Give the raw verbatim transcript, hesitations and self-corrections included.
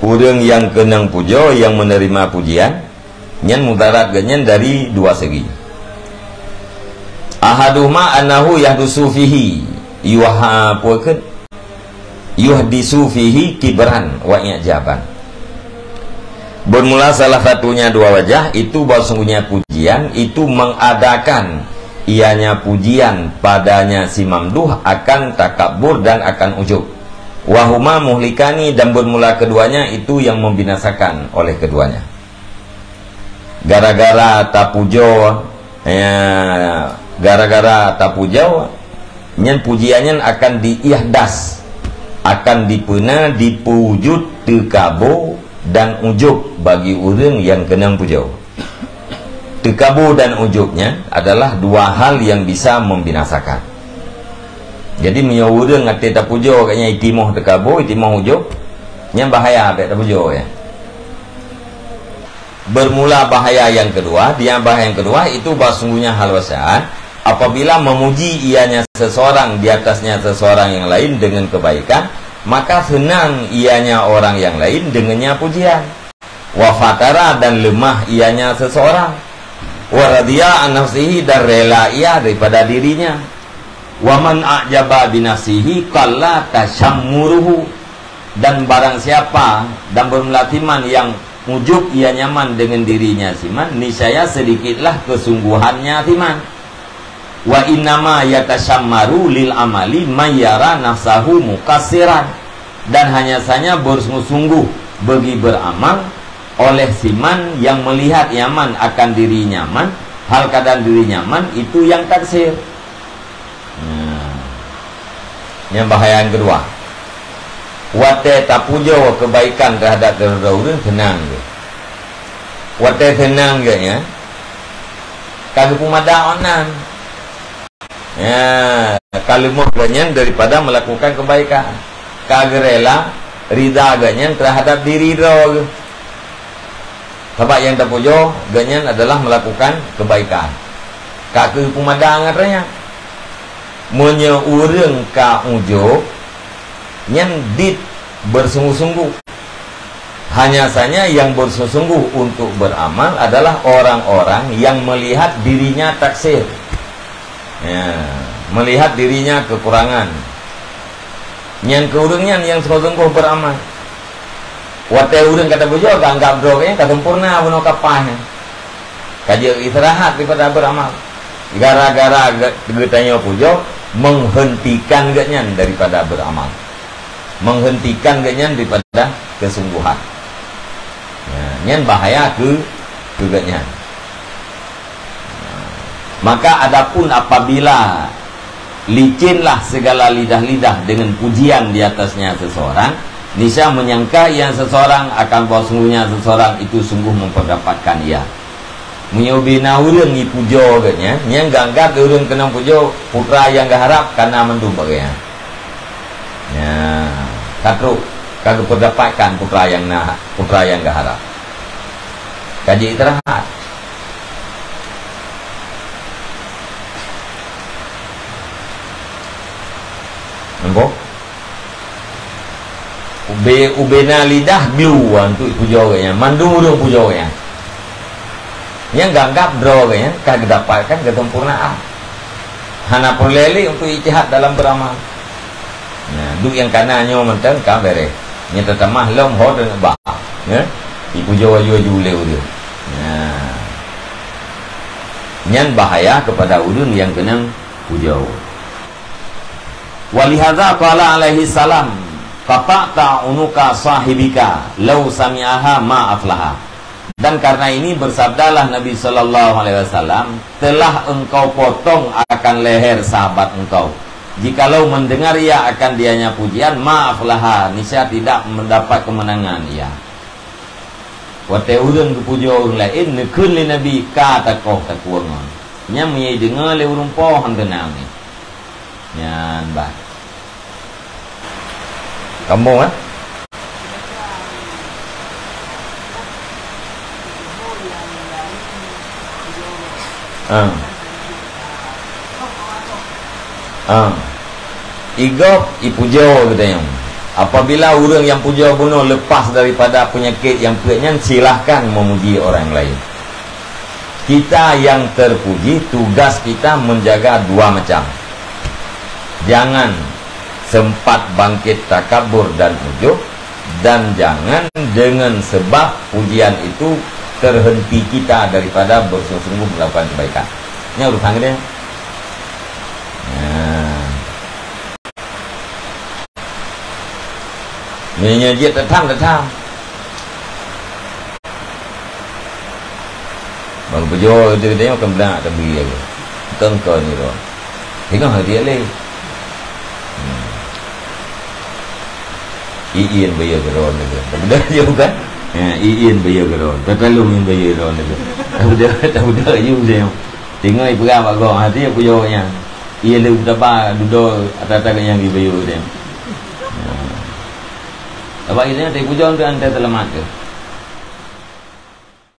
ureuëng nyang keunong pujoe nyang meuneurima pujian, nyan mudarat geuh nyan dari dua segi. Ahaduhuma annahu yahdusu fihi, yuha-, apa kheun? Yuhdisu fihi kibran wa i'jaban. Bermula salah satunya dua wajah itu bahwa sungguhnya pujian itu mengadakan ianya pujian padanya si mamduh akan takabur dan akan ujub. Wahuma muhlikani, dan bermula keduanya itu yang membinasakan oleh keduanya. Gara-gara tapujoe, ya, gara-gara tapujoe, nyan pujian nyan akan diihdas, akan dipeuna, dipeujut teukabo dan ujub bagi ureuëng nyang keunong pujoe. Teukabo dan ujub nyan adalah dua hal yang bisa membinasakan. Jadi meunyoe ureuëng até tapujoe geuhnyan itimoh teukabo, itimoh ujub, nyan bahaya bék tapujoe nyan. Bermula bahaya yang kedua, dia bahaya yang kedua itu bahwa sungguhnya hal wasan apabila memuji ianya seseorang di atasnya seseorang yang lain dengan kebaikan, maka senang ianya orang yang lain dengannya pujian. Wa fatara, dan lemah ianya seseorang. Wa radiya an nafsihi, dan rela ia daripada dirinya. Wa man a'jaba bi nafsihi qalla tasyammuruhu. Dan barang siapa dan bermula siman yang ujub ia nyaman dengan dirinya siman, niscaya sedikitlah kesungguhannya siman. Wa innama yatasyammaru lil amali may yara nafsahu muqassiran. Dan hanya saja bersungguh-sungguh bagi beramal oleh siman yang melihat nyaman akan diri nyaman, hal keadaan diri nyaman itu yang taksir. Nah, nyang bahaya nyang keudua. Watée tapujoe keubaikan teuhadap droe-droe ureuëng, seunang geuh. Watée seunang geuh nyan, ka geupeumada awaknyan. Ya, ka leumoh geuhnyan daripada melakukan keubaikan. Ka geurela rida geuhnyan teuhadap diri droe geuh. Sabab nyang tapujoe geuhnyan adalah melakukan keubaikan. Ka geupeumada ngon droe nyan. Meunyoe ureuëng ka ujub, nyan dit bersungguh-sungguh. Hanya saja yang bersungguh-sungguh untuk beramal adalah orang-orang yang melihat dirinya taksir. Ya, melihat dirinya kekurangan. Nyan keu ureuëng nyan nyang sungguh-sungguh beramal. Watée ureuëng ka tapujoe, ka anggab droe geuhnyan ka sempurna bunoe kapah nyan. Ka jeuet istirahat daripada beramal. Gara-gara ge-, geutanyoe pujoe, menghentikan geuhnyan daripada beramal. Menghentikan geuhnyan daripada kesungguhan. Ya, nyan bahaya keu, keu geuhnyan. Maka adapun apabila licinlah segala lidah-lidah dengan pujian di atasnya seseorang, niscaya menyangka ia seseorang akan bahwa sungguhnya seseorang itu sungguh memperdapatkan ia. Meunyoe ubé na ureuëng jipujoe geuhnyan, nyan geuanggab lé ureuëng keunong pujoe putra nyang geuharab ka na mandum bak geuhnyan. Nyan, ka trok, ka geupeudapatkan putra nyang na, putra nyang geuharab. Ka jeuet istirahat. Nampak? Ubé, ubé na lidah glu untuk pujoe geuhnyan. Mandum ureuëng pujoe geuhnyan. Nyang geuanggab droe geuhnyan ka geudapatkan kesempurnaan. Hana peureulée lé untuk ijtihad dalam beramal. Nah, duek nyang kana nyoe mantong ka beres. Nyang teutamah lom ho dan ba. Ya? Dipujoe aju-aju lé ureuëng. Nah. Nyan bahaya kepada ureuëng nyang keunong pujoe. Walihadza qala alaihi salam, "Qata'ta unuka sahibika, lau sami'aha ma aflaha." Dan karena ini bersabdalah Nabi sallallahu alaihi wasallam, "Telah engkau potong akan leher sahabat engkau. Jikalau mendengar ia akan dianya pujian, ma aflaha, niscaya tidak mendapat kemenangan ia." Watée ureuëng geupujoe ureuëng laén, neukheun lé Nabi, "Ka takoh takueng ngon." Nyan meunyoe deungoe lé ureuëng po han teunang nyan. Nyan bah. Sambung, eh? Ah. Ah. Igob, ipujoe geutanyoe. Apabila ureuëng nyang pujoe bunoe lepas daripada peunyakét nyang peuet nyan, silahkan memuji orang lain. Kita yang terpuji, tugas kita menjaga dua macam. Jangan sempat bangkit takabur dan ujub, dan jangan dengan sebab pujian itu terhenti kita daripada bersungguh-sungguh melakukan kebaikan. Ini urusan gede. Nah. Meunyoe jeuet that tham, that tham. Bang beujôh teuh, teuh, kan beudak tabri lagèe. Kon kon nyoe. Tengok hati lé. Hmm. Iin bayeue keudroe nyoe. Beudôh jeuh kan? Ha, iin bayeue keudroe. Tatalung bayeue keudroe nyoe. Beudôh, beudôh jeuh. Tengok ipeugah bak gob, hati aku jawab nyan. Iya lé utaba dudoe ata-ata nyang jibayeue teuh. Nah. Sabab itu nyan teuh pujoe teuh, antai seulamat teuh.